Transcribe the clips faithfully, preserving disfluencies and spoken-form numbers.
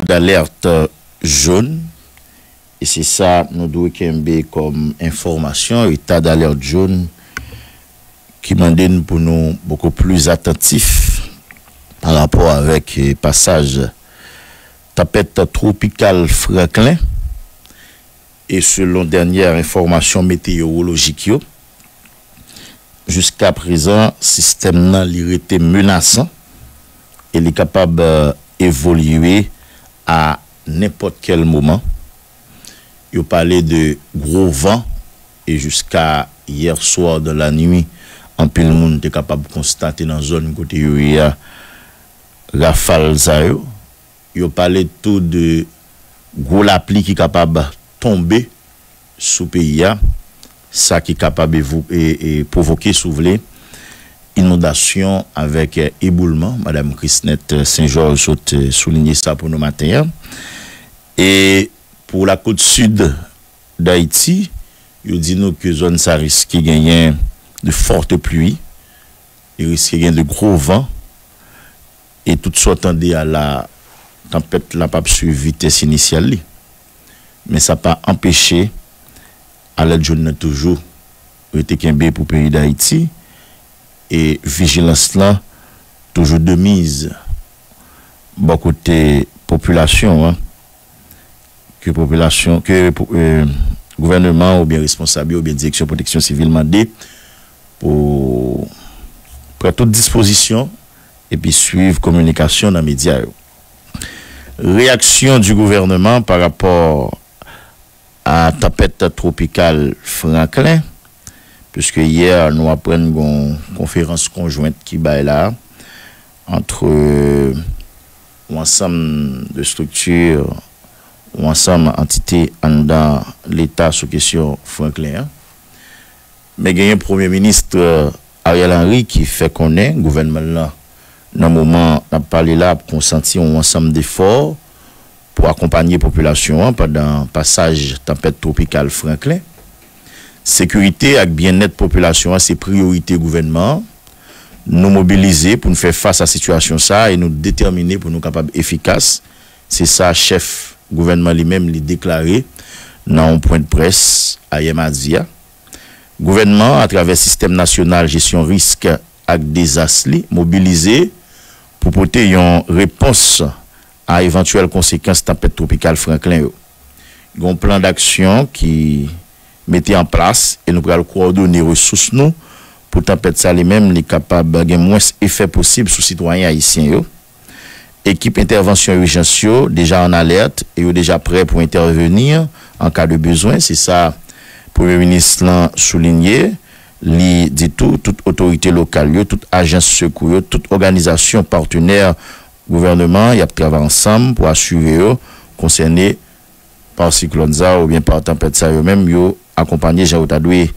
d'alerte jaune, e se sa nou dwe kenbe kòm enfòmasyon, état d'alerte jaune, ki mande n pou nou beaucoup plus attentif pa rapò avèk, eh, pasaj tanpèt twopikal Franklin. E selon dènyè enfòmasyon meteyowolojik yo, jiska prezan, sistèm nan li rete menasan e li kapab, eh, evolye a nenpòt kèl moman. Yo pale de gwo van e jiska yè swa dan lanwi, anpil moun te kapab konstate nan zòn kote yo ye a rafal sa yo. Yo pale tou de gwo lapli ki kapab tonbe sou peyi a, sa ki kapab evo- e, e pwovoke, si w vle, inondasyon avèk, eh, eboulman. Madam Chrisnette Saint-Georges sot, eh, soulinye sa pou nou maten an. E pou lakot sid Dayiti, yo di nou ke zòn sa riske genyen de fortes pluies, li riske gen de gwo van, e tout sa w tande a la, tanpèt la p ap swiv vitès inisyal li. Men sa pa anpeche alèt jòn nan toujou rete kenbe pou peyi Dayiti, e vijilans lan toujou de miz bò kote popilasyon an, ke popilasyon, ke, eh, gouvènman oubyen responsab yo oubyen Direksyon Pwoteksyon Sivil mande pou pran tout dispozisyon epi swiv kominikasyon nan medya yo. Reyaksyon di gouvènman pa rapò a tanpèt twopikal Franklin, piske yè nou aprann gon konferans konjwent ki bay la, ant yon ansanm de strikti, yon ansanm antite anndan Leta sou kesyon Franklin an. Men genyen Premye Minis, eh, Ariel Henry ki fè konnen gouvènman l lan, nan moman n ap pale la, ap konsanti yon ansanm defò pou akonpanye popilasyon an pandan pasaj tanpèt twopikal Franklin. Sekirite ak byennèt popilasyon an se priyorite gouvènman an. Nou mobilize pou n fè fas a sitiyasyon sa a e nou detèmine pou nou kapab efikas. Se sa chèf gouvènman li menm li deklare nan yon pwendprès ayè madi a. Gouvènman an, atravè Sistèm Nasyonal Jesyon Risk ak Dezas li, mobilize pou pote yon repons a evantyèl konsekans tanpèt twopikal Franklin yo. Gen yon plan daksyon ki mete an plas e nou pral kowòdone resous nou pou tanpèt sa li menm li kapab gen mwens efè posib sou sitwayen ayisyen yo. Ekip entèvansyon ijans yo deja an alèt e yo deja prè pou entèveni an ka de bezwen, se sa Premye Minis lan soulinye. Li di tou, tout otorite lokal yo, tout ajans sekou yo, tout òganizasyon patnè gouvènman an, y ap travay ansanm pou asire yo konsène pa siklòn sa oubyen pa tanpèt sa yo menm, yo akonpanye jan yo ta dwe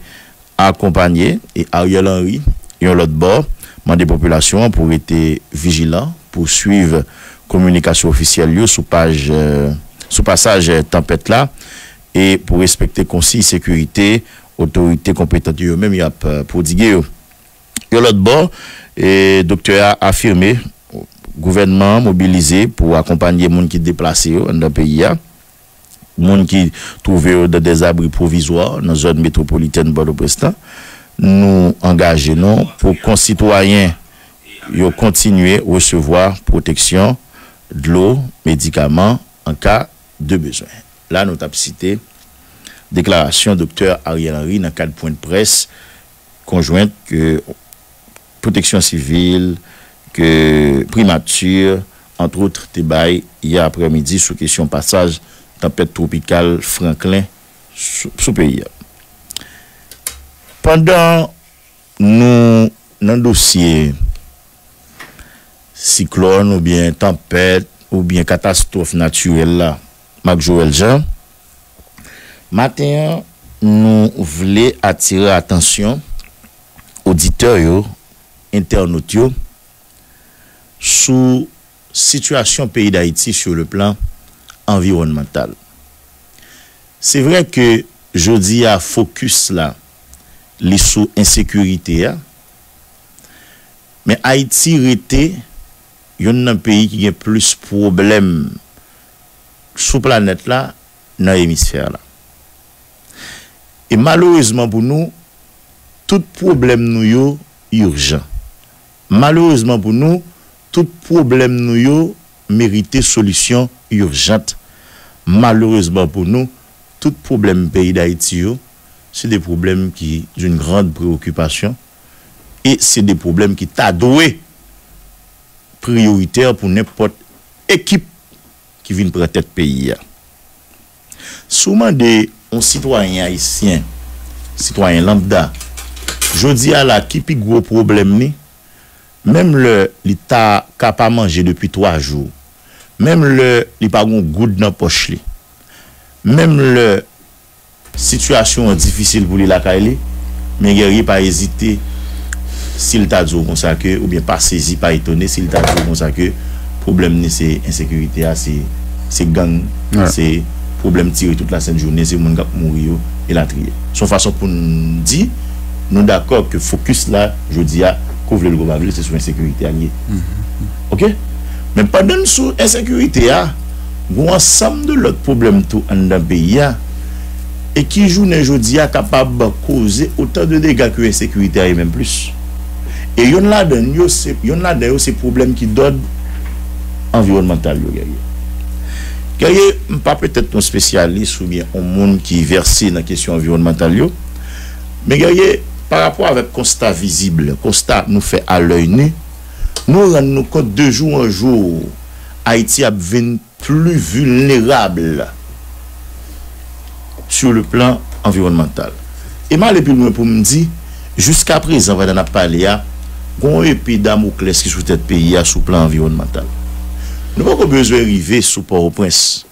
akonpanye. E Ariel Henry, yon lòt bò, mande popilasyon an pou rete vijilan, pou swiv kominikasyon ofisyèl yo sou paj, eh, sou pasaj, eh, tanpèt la, e pou respekte konsiy sekirite otorite konpetan yo menm y ap, eh, pwodige yo. Yon lòt bò, e, doktè a afime gouvènman an mobilize pou akonpanye moun ki deplase yo anndan peyi a, moun ki twouve yo nan dèzabri pwovizwa nan zòn metwopolitèn Pòtoprens lan. Nou angaje nou pou konsitwayen yo kontinye resevwa pwoteksyon, dlo, medikaman an ka de bezwen. La, nou t ap site deklarasyon doktè Ariel Henry nan kad pwendprès konjwent ke Pwoteksyon Sivil, ke Primati, antwot, te bay yè aprèmidi sou kesyon pasaj tanpèt twopikal Franklin sou, sou peyi a. Pandan nou nan dosye siklòn oubyen tanpèt oubyen katastwòf natirèl la, Marc Joël Jean, maten an, nou vle atire atansyon oditè yo, entènot yo, sou sitiyasyon peyi Dayiti sur le plan anviwònmantal. Se vre ke jodi a fokis la, li sou ensekirite a, men Ayiti rete youn nan peyi ki gen plis pwoblèm sou planèt la, nan emisfè la. E malerezman pou nou, tout pwoblèm nou yo ijan. Malerezman pou nou, tout pwoblèm nou yo merite solisyon ijant. Malerezman pou nou, tout pwoblèm peyi Dayiti yo, se de pwoblèm ki d'une grande préoccupation e se de pwoblèm ki ta dwe priyoritè pou nenpòt ekip ki vin pran tèt peyi a. Si w mande yon sitwayen ayisyen, sitwayen lambda, jodi a la, ki pi gwo pwoblèm li, menm lè li ta ka pa manje depi twa jou, menm lè li pa gen yon goud nan pòch li, menm lè sitiyasyon an difisil pou li lakay li, men Guerrier pa ezite si l ta di w konsa ke, oubyen pa sezi, pa etone si l ta di w konsa ke pwoblèm ni se ensekirite a, se, se gang, se pwoblèm tire tout lasent jounen, se moun k ap mouri yo, elatriye. Se yon fason pou n di, nou dakò ke fokis la, jodi a, ke w vle l ke w pa vle l, se sou ensekirite a l ye. Oke? Men pandan n sou ensekirite a, gen yon ansanm de lòt pwoblèm tou anndan peyi a, e ki jounen jodi a kapab koze otan de dega ke ensekirite a e menm plis. E yonn ladan yo se, yonn ladan yo se pwoblèm ki dòd anviwònmantal yo, Guerrier. Guerrier, m pa petèt yon espesyalis oubyen yon moun ki vèse nan kesyon anviwònmantal yo, men Guerrier, pa rapò avèk konsta vizib, konsta nou fè a lèy ni, nou rann nou kont de jou an jou, Ayiti ap vin pli vilnerab sur le plan anviwònmantal. E m ale pi lwen pou m di, jiska prezan, pandan n ap pale a, gen yon epe Damoklès ki sou tèt peyi a sou plan anviwònmantal. Nou poko bezwen rive sou Pòtoprens.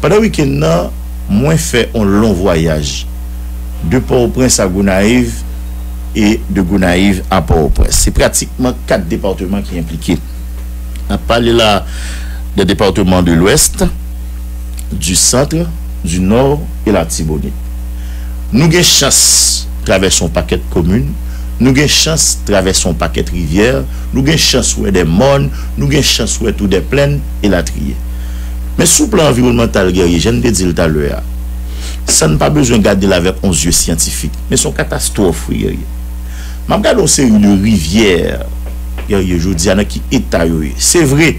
Pandan wikenn nan, mwen fè yon lon vwayaj de Pòtoprens a Gonayiv e de Gonayiv a Pòtoprens. Se pratikman kat depatman ki enplike. N ap pale la de depatman de Lwès, di Sant, di Nò e Latibonit. Nou gen chans travèse yon pakèt komin, nou gen chans travèse yon pakèt rivyè, nou gen chans wè dè mòn, nou gen chans wè tou dè plenn, elatriye. Men sou plan anviwònmantal, Guerrier, jan n te di l talè a, san n pa bezwen gade l avèk yon zye syantifik, men se yon katastwòf, wi, Guerrier. M ap gade yon seri de rivyè, Guerrier, jodi a, nan ki eta yo ye. Se vre,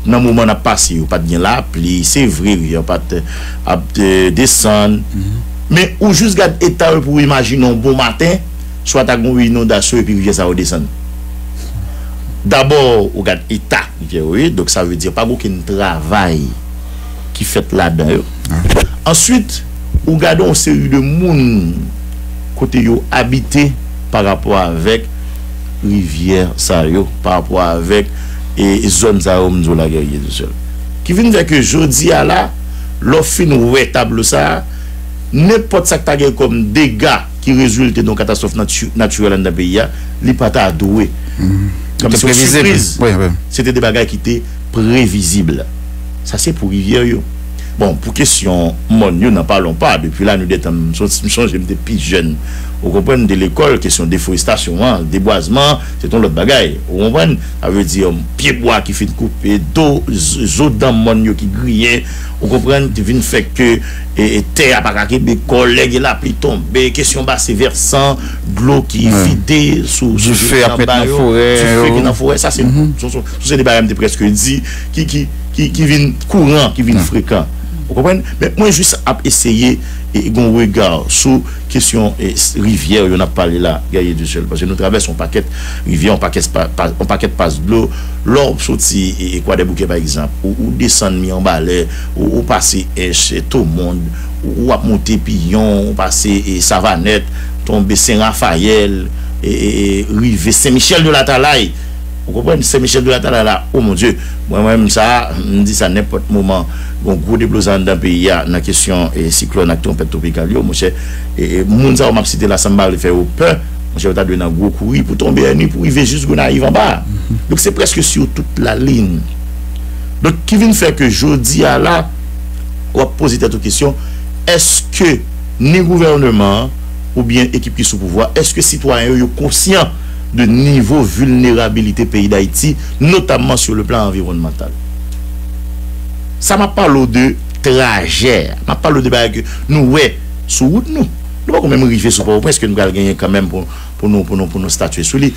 nan moman n ap pase, yo pa t gen lapli, se vre, rivyè yo pa t ap, eh, desann, men ou jis gade eta yo pou w imajine yon bon maten, swa ta gen yon inondasyon epi rivyè sa yo desann. Dabò, ou gade eta rivyè yo ye, donk sa vle di pa gen okenn travay ki fèt ladan yo. Answit, ou gade yon seri de moun kote yo abite pa rapò avèk rivyè sa yo, pa rapò avèk, e, zòn sa yo, m di w la, Guerrier, tou sèl. Ki vin fè ke jodi a la, lè w fin wè tablo sa a, nenpòt sa k ta gen kòm dega ki rezilte nan yon katastwòf nati-, natirèl anndan peyi a, li pa ta dwe. Kòm se yon sipriz. Se te de bagay ki te previzib. Sa se pou rivyè yo. Bon, pou kesyon mòn yo, n'en parlons pas. Depi la nuit des temps, m son-, m sonje m te pi jèn. Ou konprann, m te lekòl, kesyon deforestasyon an, debwazman, se te yon lòt bagay. Ou konprann? Sa vle di, yon pye bwa ki fin koupe, do, z-, zo dan mòn yo ki griyen, ou konprann, te vin fè ke, e, e, tè a pa ka kenbe kò, lè gen lapli tonbe, kesyon basen vèsan, dlo ki vide sou, sou zye anba yo, dife ki nan forè, sa se, se, se, se de bagay m te prèske di, ki, ki, ki, ki vin kouran, ki vin frekan. Ou konprann? Men mwen jis ap eseye, e, gen yon rega sou kesyon, e, s-, rivyè yo n ap pale la, Guerrier, tou sèl. Paske nou travèse yon pakèt rivyè, yon pakèt pa, pa, yon pakèt pas dlo. Lè w soti, e, e, Kwadèboukè, pa egzanp, ou, ou desann Miranbalè, ou, ou pase Ench, e, Tomond, ou, ou ap monte Piyon, ou pase, e, Savanèt, tonbe Sen Rafayèl, e, e, e, rive Sen Michèl de Latalay. Ou konprann? Sen Michèl de Latalay la, o mon Dye, mwen, mwen menm sa, m di sa nenpòt moman, gon gwo deblozay anndan peyi a nan kesyon, e, siklòn ak twonpèt twopikal yo, monchè, e, e, moun sa yo m ap site la, san m pa vle fè yo pè, monchè, yo ta dwe nan gwo kouri pou tonbe Èni, pou rive jis Gonayiv anba. Donk, se prèske sou tout lalin. Donk, ki vin fè ke jodi a la, w ap poze tèt ou kesyon, èske ni gouvènman an oubyen ekip ki sou pouvwa, èske sitwayen yo, yo konsyan de nivo vilnerabilite peyi Dayiti, notamman sur le plan anviwònmantal? Sa m ap pale w de trajè. M ap pale w de bagay ke nou wè sou wout nou. Nou poko menm rive sou Pòtoprens ke nou pral genyen kanmenm pou, pou nou, pou nou, pou nou statye sou li.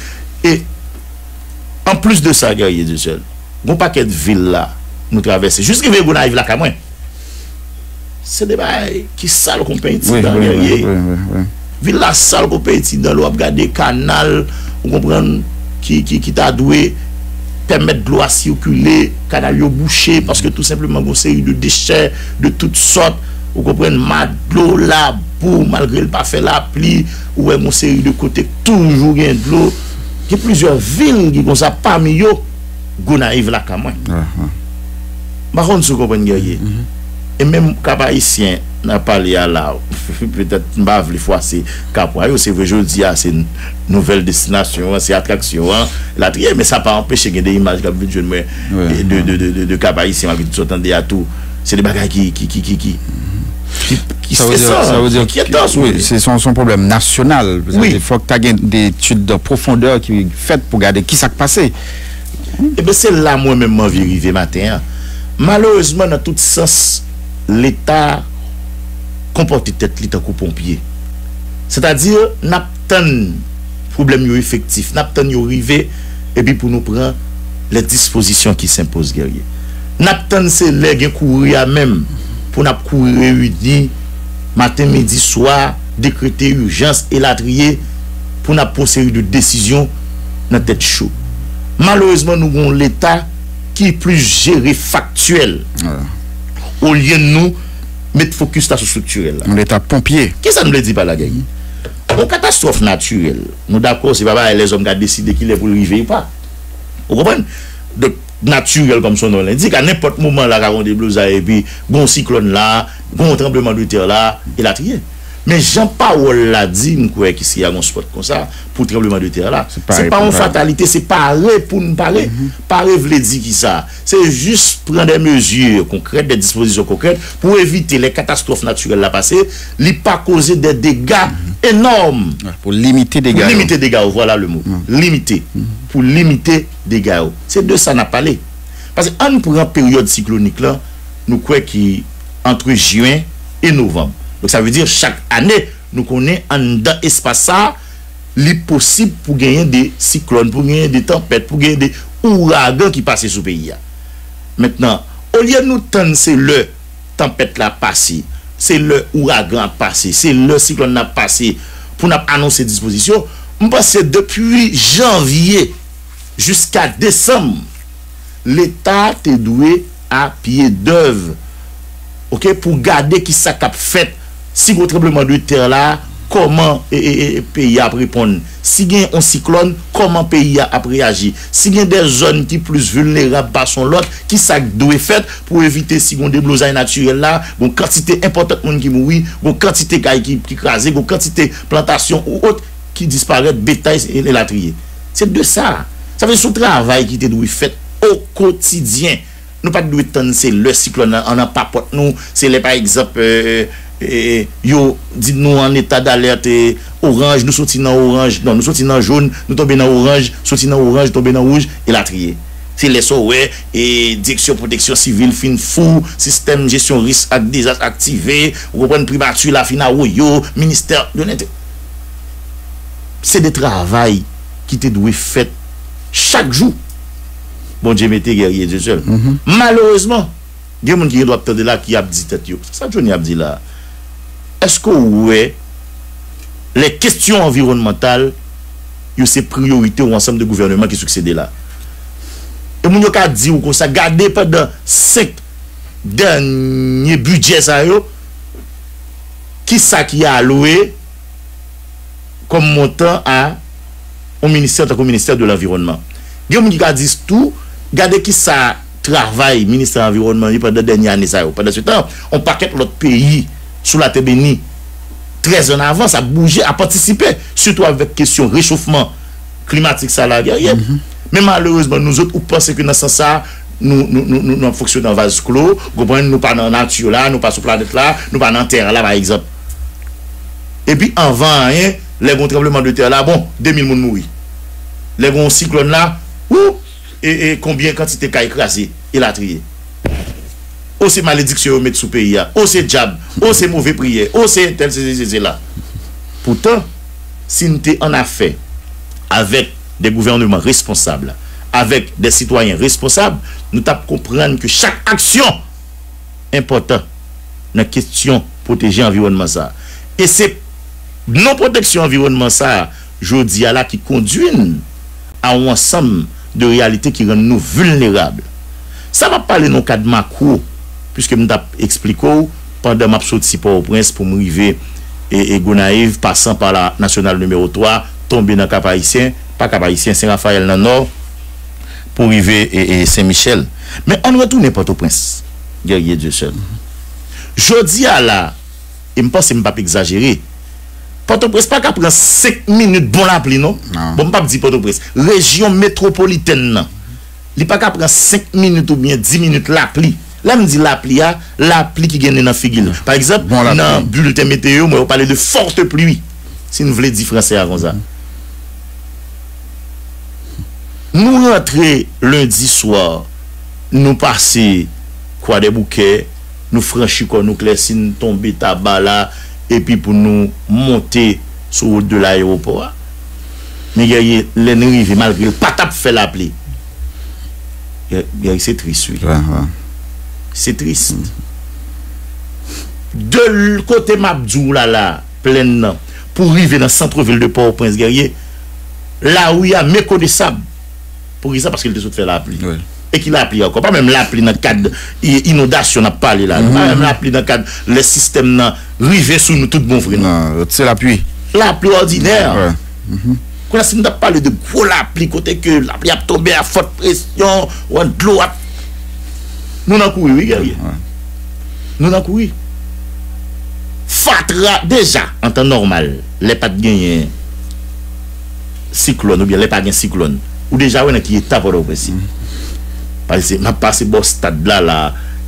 E, anplis de sa, Guerrier Dieuseul, gon pakèt vil la nou travèse. Jis rive Gonayiv lakay mwen. Se de bagay ki sal kon penti dan Guerrier. Vil la sal kon penti dan lè w ap gade kanal, ou konprann, ki, ki, ki ta dwe pèmèt dlo a sikile, kanal yo bouche, paske tou senpleman gon seri de dechè de tout sòt, ou konprann, madlo, labou, malgre l pa fè lapli, ou wè gon seri de kote k toujou gen dlo. Gen plizyè vil ki konsa, pami yo, Gonayiv lakay mwen. M pa konn si w konprann, Guerrier. E menm Kap Ayisyen, n ap pale a la, petèt m pa vle fwase Kapwa yo, se vre jodi a, se nouvèl destinasyon an, se atraksyon an, elatriye, men sa pa anpeche gen de imaj k ap vin jwenn mwen de, de, de, de, de Kap Ayisyen, malgre tout sa w tande a tou. Se de bagay ki, ki, ki, ki, ki, ki, ki stresan, ki enkyetan, si w vle. Se yon, se yon pwoblèm nasyonal. Sa vle di, fòk ta gen de etid de pwofondè ki fèt pou gade ki sa k pase. Ebyen, se la mwen menm m anvi rive maten an. Malerezman, nan tout sans, Leta konpòte tèt li tankou ponpye. Sètadi, n ap tann pwoblèm yo efektif, n ap tann yo rive, epi pou nou pran les dispositions qui s'imposent, Guerrier. N ap tann se lè gen kouri a menm pou n ap kouri reyini maten, midi, swa, dekrete ijans, elatriye, pou n ap pran yon seri de desizyon nan tèt cho. Malerezman, nou gen yon Leta ki plis jere faktyèl olye nou met fokis la sou estriktirèl la. Yon Leta ponpye. Kisa nou vle di pa la, Guerrier? Yon katastwòf natirèl, nou dakò, se pa bagay lèzòm ka deside kilè pou l rive ou pa. Ou konprann? Donk, natirèl, kòm son non l'indique, a nenpòt moman la ka gon deblozay epi gon siklòn la, gon tranbleman de tè la, elatriye. Men jan pawòl la di, m kwè ke si a gon spòt konsa, pou tranbleman de tè la, se pa yon fatalite, se pare pou n pare. Pare vle di kisa? Se jis pran de mezi konkrèt, de dispozisyon konkrèt pou evite lè katastwòf natirèl la pase, li pa koze de dega enòm. Pou limite dega yo. Limite dega yo, vwala le mo. Limite. Pou limite dega yo. Se de sa n ap pale. Paske ann pran peryòd siklonik lan, nou kwè ki antre jen e novanm. Donk, sa vle di chak ane, nou konnen anndan espas sa a, li posib pou genyen de siklòn, pou genyen de tanpèt, pou genyen de ouragan ki pase sou peyi a. Mentnan, olye nou tann se lè tanpèt la pase, se lè ouragan ap pase, se lè siklòn nan ap pase pou n ap anonse dispozisyon, m panse depi janvye jiska desanm, Leta te dwe a pye dèv, oke, pou gade ki sa k ap fèt, si gon tranbleman de tè la, kòman, e, e, e, peyi a ap reponn. Si gen yon siklòn, kòman peyi a ap reyaji. Si gen de zòn ki plis vilnerab pase yon lòt, ki sa k dwe fèt pou evite si gon deblozay natirèl la, gon kantite enpòtan moun ki mouri, gon kantite kay ki, ki kraze, gon kantite plantasyon ou ot ki disparèt, betay e, e latriye. Se de sa. Sa vle di se yon travay ki te dwe fèt o kotidyen. Nou pa t dwe tann se lè siklòn nan, nan papòt nou, se lè, pa egzanp, e, e, e, yo di nou an eta dalèt, e, oranj, nou soti nan oranj, non, nou soti nan jòn, nou tonbe nan oranj, soti nan oranj, tonbe nan wouj, elatriye. Se lè sa w wè, e, Direksyon Pwoteksyon Sivil fin fou, sistèm jesyon risk ak dezas aktive, ou konprann, Primati la fin awoyo, Ministè de Lentè-, se de travay ki te dwe fèt chak jou. Bondye mete Guerrier Dieuseul. Malerezman, gen moun ki gen dwa ap tande la ki ap di tèt yo, "Sa Johnny ap di la a? Èske w wè lè kesyon anviwònmantal yo se priyorite yon ansanm de gouvèneman ki siksede la?" E moun yo ka di w konsa, gade pandan senk dènye bidjè sa yo, ki sa ki alwe kòm montan a yon ministè tankou ministè de lanviwònman. Gen moun ki ka di tou, gade ki sa travay ministè anviwònman ye pandan dènye ane sa yo. Pandansetan, yon pakèt lòt peyi sou latè beni, trè an avans, ap bouje, ap antisipe, sitou avèk kesyon rechofman klimatik sa la, Guerrier. Men malerezman, nou zòt, ou panse ke nan sans sa, nou, nou, nou, nou, nou ap fonksyone an vaz klo, ou konprann, nou pa nan nati la, nou pa sou planèt la, nou pa nan tè a la, pa egzanp. Epi anvan anyen, lè gon tranbleman de tè la, bon, de mil moun mouri. Lè gon siklòn la, ou, e, e konbyen kantite kay kraze, elatriye. O se malediksyon yo met sou peyi a, o se dyab, o se move priyè, o se entèl, se sesi, se sela. Poutan, si n te annafè avèk de gouvèneman responsab, avèk de sitwayen responsab, nou t ap konprann ke chak aksyon enpòtan nan kesyon pwoteje anviwònman sa a. E se non pwoteksyon anviwònman sa a, jodi a la, ki kondui n a yon ansanm de reyalite ki rann nou vilnerab. Sa m ap pale nan yon kad makwo, piske m t ap eksplike w, pandan m ap soti Pòtoprens pou m rive e, e Gonayiv, pasan pa la nasyonal nimewo twa, tonbe nan Kap Ayisyen, pa Kap Ayisyen, Sen Rafayèl nan Nò, pou rive e, e Sen Michèl. Men ann retounen Pòtoprens, Guerrier Dieuseul. Jodi a la, e m panse m p ap egzajere, Pòtoprens pa ka pran senk minit bon lapli, non. Non. Bon, m p ap di Pòtoprens. Rejyon metwopolitèn nan, li pa ka pran senk minit oubyen dis minit lapli. Lè m di lapli a, lapli ki gen nen nan figi l. Pa egzanp, bon lapli, nan bilten meteyo, mwen yo pale de forte pluie. Si n vle di franse a konsa. Nou rantre lendi swa, nou pase Kwadèboukè, nou franchi kò nou Klèsin, tonbe Taba la, epi pou nou monte sou wout de layewopò a. Men Guerrier, lè n rive, malgre l pa t ap fè lapli, Guerrier, se tris, wi. Wi, wi. Se tris. De l-, kote m ap di w la, la, Plèn nan, pou rive nan sant vil de Pòtoprens, Guerrier, lari a mekonesab. Poukisa? Paske l te sot fè lapli. Wi. E ki lapli ankò? Pa menm lapli nan kad i-, inondasyon n ap pale la, non. Pa menm lapli nan kad lè sistèm nan rive sou nou tout bon vre, non. Non, se lapli. Lapli òdinè. Wi. Kounye a, si n t ap pale de gwo lapli, kote ke lapli ap tonbe a fòt presyon, ou wè dlo ap, nou nan kouri, wi, Guerrier. Wi. Nou nan kouri. Fatra, deja, an tan nòmal, lè pa t genyen siklòn oubyen lè pa gen siklòn, ou deja wè nan ki eta Pòtoprens ye. Paske m ap pase bò stad la, la,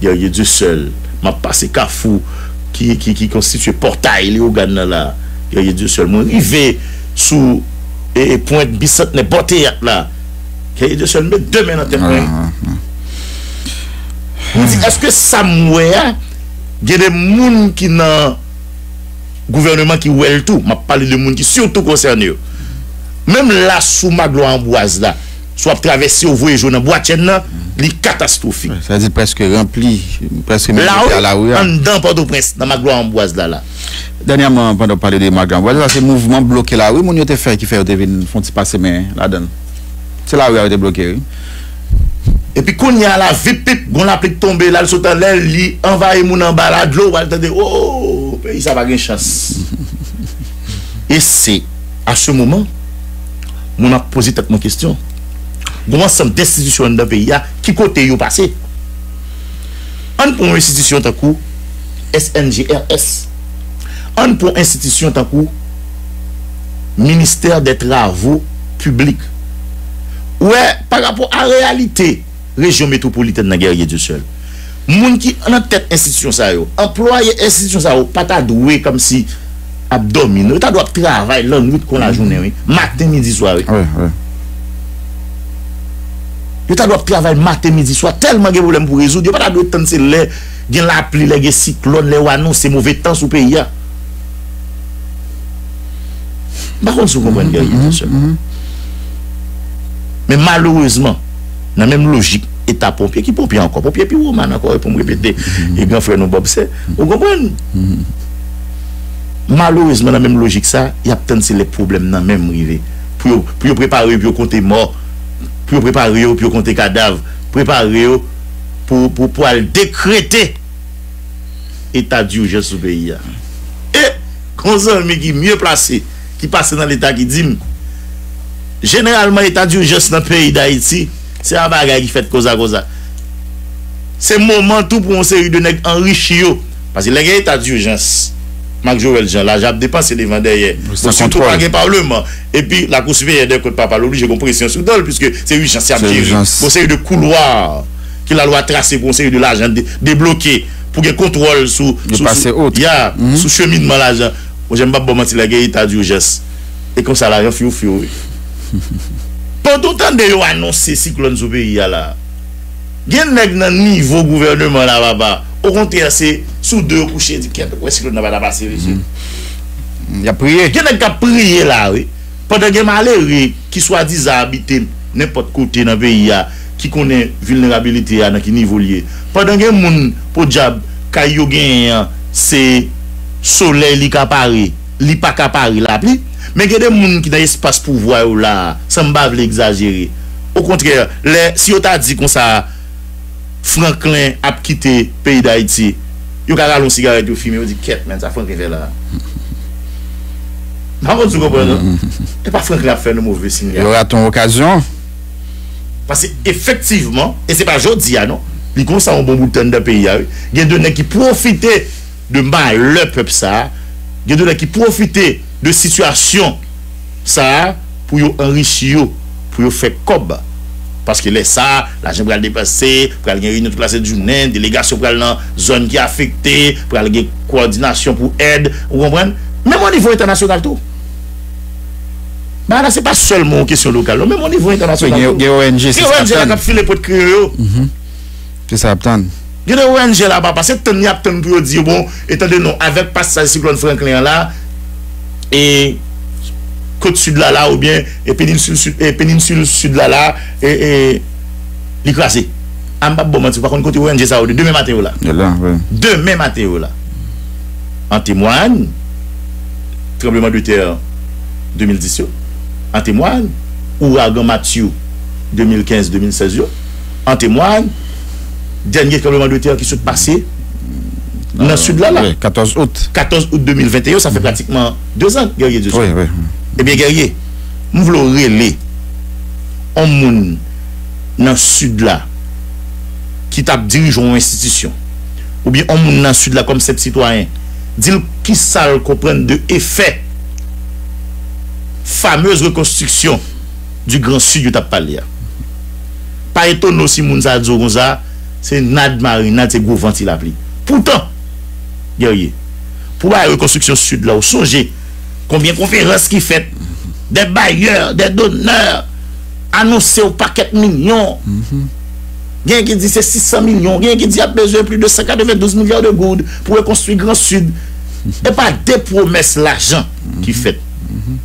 Guerrier Dieuseul, m ap pase kafou ki, ki, ki konstitye pòtay Leyogàn nan la, Guerrier Dieuseul. Mwen rive sou e, e pwent Bisantnè bò teyat la. Guerrier Dieuseul met de men nan tèt mwen. M di, èske sa m wè a, gen de moun ki nan gouvèneman ki wè l tou? M ap pale de moun ki sitou konsène yo. Menm la sou Maglo Anbwaz la, si w ap travèse, w voye je w nan bwa tchèn nan, li katastwofik. Sa di prèske ranpli, prèske menm kote a lari a. Anndan Pòtoprens, nan Maglo Anbwaz la, la. Dènyèman, pandan w pale de Maglo Anbwaz la, se mouvman bloke lari moun yo te fè ki fè yo te vin fè yon ti pase men ladan l. Se lari a yo te bloke, wi. Epi kounye a la, vip pip, gon lapli k tonbe, l al sot anlè, li anvayi moun anba la, dlo, w al tande, o, peyi sa pa gen chans. E se, a se moman, mwen m ap poze tèt mwen kesyon. Gon ansanm d enstitisyon anndan peyi a, ki kote yo pase? Ann pran yon enstitisyon tankou S N G R S. Ann pran yon enstitisyon tankou Ministè dè Travo Piblik. Ou wè, pa rapò a reyalite rejyon metwopolitèn nan, Guerrier Dieuseul, moun ki nan tèt enstitisyon sa yo, anplwaye enstitisyon sa yo, pa ta dwe kòmsi ap dòmi, non. Yo ta dwe ap travay lannwit kon lajounen, wi. Maten, midi, swa, wi. Wi, wi. Yo ta dwe ap travay maten, midi, swa, tèlman gen pwoblèm pou rezoud. Yo pa ta dwe tann se lè gen lapli, lè gen siklòn, lè yo anonse move tan sou peyi a. M pa konn si w konprann, Guerrier, sèlman. Men malerezman, nan menm lojik eta ponpye, ki ponpye ankò? Ponpye pi wo màn ankò, wi, pou m repete, e gran frè nou Bob Sè. Ou konprann? Malerezman, nan menm lojik sa, y ap tann se lè pwoblèm nan menm rive. Pou yo, pou yo prepare yo, pou yo konte mò, pou yo prepare yo, pou yo konte kadav, prepare yo pou, pou, pou al dekrete eta dijans sou peyi a. E, gon zanmi ki mye plase, ki pase nan leta ki di m, jeneralman eta dijans nan peyi Dayiti, se yon bagay ki fèt konsa konsa. Se moman tou pou yon seri de nèg anrichi yo. Paske lè gen eta dijans, Marc Joël Jean, lajan ap depanse devan dèyè. Bon, sitou pa gen palman. Epi, Lakou Siperyè dè Kont pa pale oblije gon presyon sou do l, piske se ijans y ap jere. Gon seri de koulwa ki lalwa trase pou yon seri de lajan de-, debloke, pou gen kontwòl sou, sou, sou, ya, sou cheminman lajan. Monchè, m p ap ba w manti, la gen eta dijans. E konsa lajan fyou fyou, wi. Pandan w tande yo anonse siklòn sou peyi a la, Gen nèg nan nivo gouvèneman la, papa. Okontrè, se sou do yo kouche, di, "Kèt, ou kwè siklòn nan pa ta pase, mesye?" Y ap priye. Gen nèg k ap priye la, wi. Pandan gen malere ki swadizan abite nenpòt kote nan peyi a, ki konnen vilnerabilite a nan ki nivo l ye. Pandan gen moun, podyab, kay yo genyen an, se solèy li ka pare, li pa ka pare lapli. Men gen de moun ki nan espas pouvwa yo la a, san m pa vle egzajere. Okontrè, lè, si yo ta di konsa, Franklin ap kite peyi Dayiti, yo ka rale yon sigarèt, yo fimen, yo di, "Kèt, men, sa Franklin fè la a?" M pa konn si w konprann, non? E pa Franklin ap fè nou move sinyal. Yo rate yon okazyon. Paske efektivman, e se pa jodi a, non, li konsa yon bon bout tan anndan peyi a, wi. Gen de nèg ki pwofite de malè pèp sa a, gen de nèg ki pwofite de sitiyasyon sa a pou yo anrichi yo, pou yo fè kòb. Paske lè sa a, lajan pral depanse, pral gen reyinyon tout lasent jounen, delegasyon pral nan zòn ki afekte, pral gen kowòdinasyon pou èd, ou konprann? Menm o nivo entènasyonal tou. Bagay la, se pa sèlman yon kesyon lokal, non, menm o nivo entènasyonal tou. Gen O N G, se sa k ap file pou t kreye yo. Se sa y ap tann. Gen de O N G la pa pase, tann y ap tann pou yo di yo, bon, etande non, avèk pasaj siklòn Franklin an la, e kot sid la la, oubyen e peninsil sid, e peninsil sid la la, e, e, li kraze. A m p ap ba w manti, ou pa konn kote O N G sa yo de demen maten yo la. Yo la, wi. Demen maten yo la. An temwayaj, tranbleman de tè de mil dis yo. An temwayaj, ouragan Matthew de mil kenz, de mil sèz yo. An temwayaj, dènye tranbleman de tè ki sot pase nan sid la la. Wi, katòz out. Katòz out de mil venteyen, sa fè pratikman de zan, Guerrier Dieussaint. Wi, wi. Ebyen, Guerrier, m vle w rele yon moun nan sid la ki t ap dirije yon enstitisyon, oubyen yon moun nan sid la kòm senp sitwayen, di l kisa l konprann de efè famez rekonstriksyon di Gran Sid yo t ap pale a. Pa etone w si moun sa a di w konsa, se nad marinad, se gwo van ti lapli. Poutan, Guerrier, pou bay rekonstriksyon sid la, ou sonje konbyen konferans ki fèt, dè bayè, dè donè, anonse yon pakèt milyon. Genyen ki di se sis san milyon, genyen ki di y ap bezwen plis de san katrevendouz milya de goud pou rekonstwi Gran Sid. E pa de pwomès lajan ki fèt.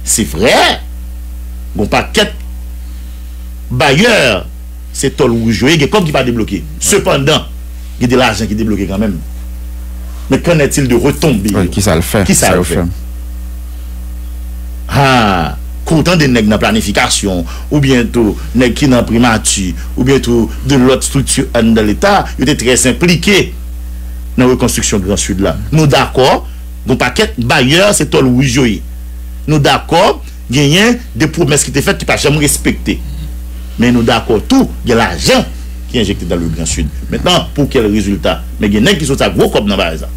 Se vrè, gon pakèt bayè, se tòl wouj yo ye, gen kòb ki pa debloke. Sepandan, gen de lajan ki debloke kanmenm. Men qu'en est-il de retombées yo? Wi, kisa l fè? Kisa l fè? Ha, kou w tande nèg nan planifikasyon, oubyen tou nèg ki nan primati, oubyen tou de lòt estrikti anndan Leta, yo te trè enplike nan rekonstriksyon Gran Sid la. Nou dakò, gon pakèt bayè se tòl wouj yo ye. Nou dakò, genyen de pwomès ki te fèt ki pa janm respekte. Men nou dakò tou, gen lajan ki enjekte dans le Grand Sud. Mentnan, pou kèl rezilta? Men gen nèg ki soti ak gwo kòb nan bagay sa.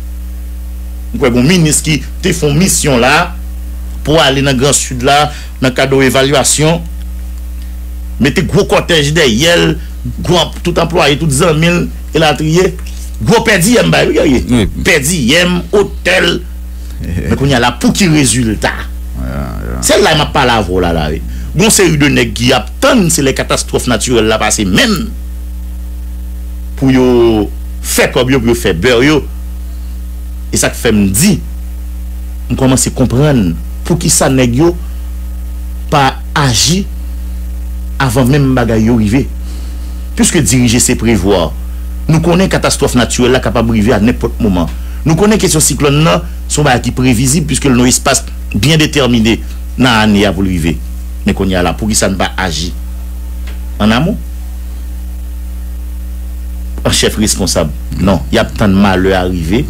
M kwè gon minis ki te fè yon misyon la pou ale nan Gran Sid la, nan kad yon evalyasyon, mete gwo kòtèj dèyè l, gwo anp-, tout anplwaye, tout zanmi l, elatriye. Gwo pèdiyèm bay, wi, Guerrier. Wi. Pèdiyèm, otèl. Men kounye a la, pou ki rezilta? Se la m ap pale avè w la, la, wi. Gon seri de nèg ki ap tann, se lè katastwòf natirèl la pase menm pou yo fè kòb yo, pou yo fè bè yo. E sa k fè m di, m kòmanse konprann poukisa nèg yo pa aji avan menm bagay yo rive. Piske dirije se prevwa. Nou konnen katastwòf natirèl la kapab rive a nenpòt moman. Nou konnen kesyon siklòn nan se yon bagay ki previzib, piske l nan yon espas byen detèmine nan ane a pou l rive. Men kounye a la, poukisa n pa aji an amon? An chèf responsab. Non, y ap tann malè a rive,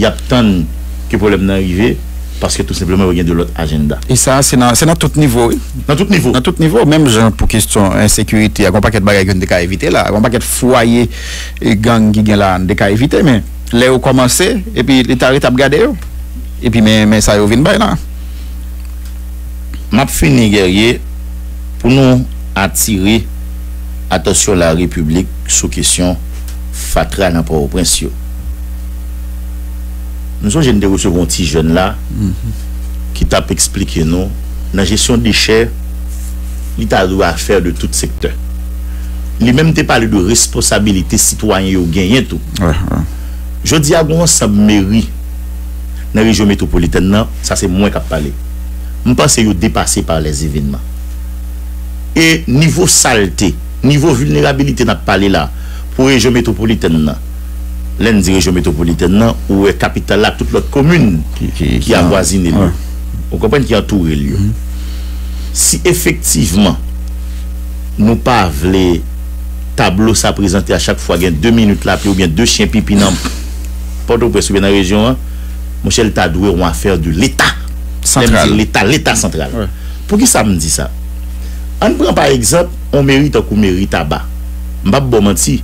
y ap tann ke pwoblèm nan rive, paske tou senpleman yo gen de lòt ajanda. E sa, se nan, se nan tout nivo, wi. Nan tout nivo. Nan tout nivo, menm jan pou kesyon ensekirite a, gon pakèt bagay ke n te ka evite la, gon pakèt fwaye e, gang ki gen la, n te ka evite, men lè yo kòmanse, epi Leta rete ap gade yo, epi men, men sa yo vin bay la. M ap fini, Guerrier, pou nou atire atansyon larepiblik sou kesyon fatra nan Pòtoprens yo. M sonje n te resevwa yon ti jèn la ki t ap eksplike nou, nan jesyon dechè, li ta dwe afè de tout sektè. Li menm te pale de responsabilite sitwayen yo genyen tou. Jodi a, gen yon ansanm meri nan rejyon metwopolitèn nan, sa se mwen k ap pale. M panse yo depase pa lèzevenman. E nivo salte, nivo vilnerabilite n ap pale la, pou rejyon metwopolitèn nan, lè n di rejyon metwopolitèn nan, ou wè kapital la ak tout lòt komin ki, ki, ki avwazine l yo. Ou konprann, ki antoure l yo. Si efektivman nou pa vle tablo sa prezante a chak fwa gen de minit lapli oubyen de chen pipi nan Pòtoprens oubyen nan rejyon an, monchè, l ta dwe yon afè de Leta. Lè m di Leta, Leta santral. Poukisa m di sa? Ann pran pa egzanp yon meri tankou meri Taba. M p ap ba w manti.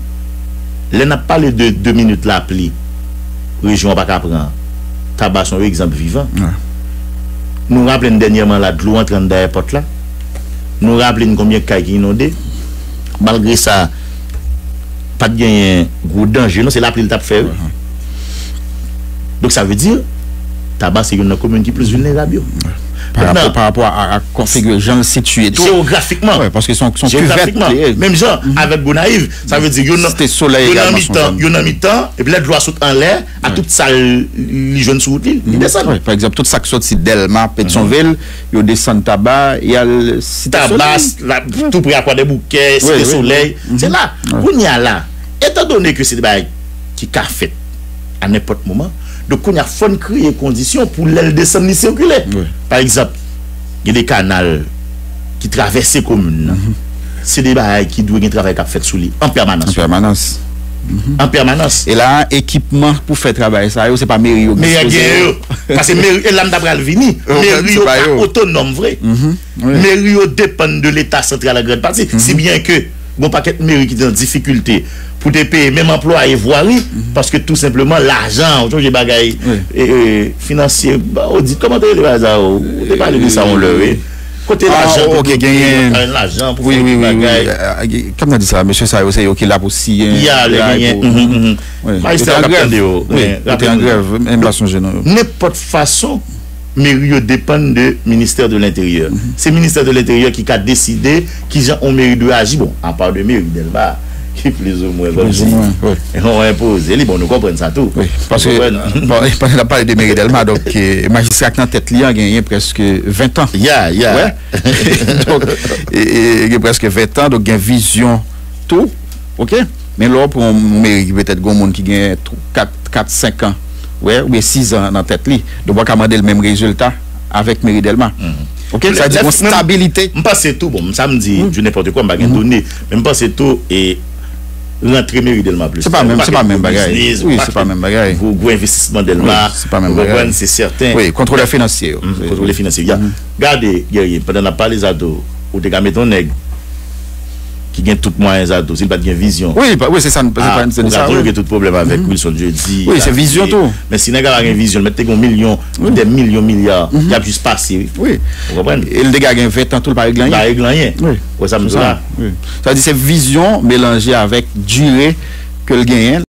Lè n ap pale de de minit lapli, rejyon an pa ka pran. Taba se yon egzanp vivan. Nou raple n dènyèman la, dlo antre anndan èpòt la. Nou raple n konbyen kay ki inonde. Malgre sa, pa t genyen gwo danje, non, se lapli l t ap fè, wi. Donk, sa vle di, Taba se youn nan komin ki plis vilnerab yo. Pa rapò, pa rapò a, a konfigire jan l sitiye tou. Jewografikman. Wi, paske se yon, se yon kivèt li ye. Menm jan avèk Gonayiv, sa vle di, yo nan, yo nan mitan, yo nan mitan, epi lè dlo a sot anlè, a tout sa l, li jwenn sou wout li, li desann. Wi, pa egzanp, tout sa k soti Dèlma, Petyonvil, yo desann Taba, y al Site Solèy. Taba, tou pre a Kwadèboukè, Site Solèy. Se la. Kounye a la, etandone ke se de bagay ki ka fèt a nenpòt moman, donk kounye a fò n kreye kondisyon pou lè l desann li sikile. Pa egzanp, gen de kanal ki travèse komin nan. Se de bagay ki dwe gen travay k ap fèt sou li an pèmanans. An pèmanans. An pèmanans. E la, ekipman pou fè travay sa yo, se pa meri yo ki dispoze yo. Meri yo. Paske meri, e la m ta pral vini, meri yo pa otonòm vre. Meri yo depann de Leta santral an grann pati. Si byen ke gon pakèt meri ki te nan difikilte pou te peye menm anplwaye vwari, paske tou senpleman lajan, ou sonje bagay, e, e, finansye, ba, odit, kòman te rele bagay sa yo? Ou te pale de sa yon lè, wi. Kote lajan pou yo genyen lajan pou fè bagay. Kòm nan di sa, mesye sa yo, se yo ki la pou siyen. Ya, lè genyen. Majistra yo k ap tande yo. Yo te an grèv, men m pa sonje non yo. Nenpòt fason, meri yo depann de ministè de lenteryè. Se ministè de lenteryè ki ka deside kijan yon meri dwe aji. Bon, apa de meri Dèlma, ki plizoumwen kòmsi yon enpoze li. Bon, nou konprann sa tou. Wi, paske pandan n ap pale de meri Dèlma, donk, eh, majistra k nan tèt li an genyen prèske ven tan. Ya, ya. Donk, e, e, gen prèske ven tan, donk gen vizyon tou, oke? Men lè w pran yon meri ki petèt gen yon moun ki gen kat, kat, senk an, wè, oubyen sis an nan tèt li, donk w pa ka mande l menm rezilta avèk meri Dèlma. Oke? Sa di gon stabilite. M panse tou, bon, sa m di, di nenpòt kwa, m pa gen done, men m panse tou, e rantre meri Dèlma plis. Se pa menm, se pa menm bagay. Wi, se pa menm bagay. Gwo, gwo envestisman Dèlma, se pa menm bagay. Ou konprann, se sèten. Wi, kontwolè finansye yo. Kontwolè finansye yo. Gade, Guerrier, pandan n ap pale sa tou, ou te ka mete yon nèg ki gen tout mwayen sa tou, si l pa t gen vizyon. Wi, wi, se sa, se pa, se sa, ou ka di yo gen tout pwoblèm avèk Wilson Jeudi. Wi, se vizyon tou. Men si nèg la pa gen vizyon, l mèt te gen yon milyon, dè milyon, milya, y ap jis pase, wi. Wi. Ou konprann? E l deja gen ven tan tou, l pa regle anyen. L pa regle anyen. Wi. Ou wè sa m di w la? Wi. Sa vle di se vizyon melanje avèk dire ke l genyen.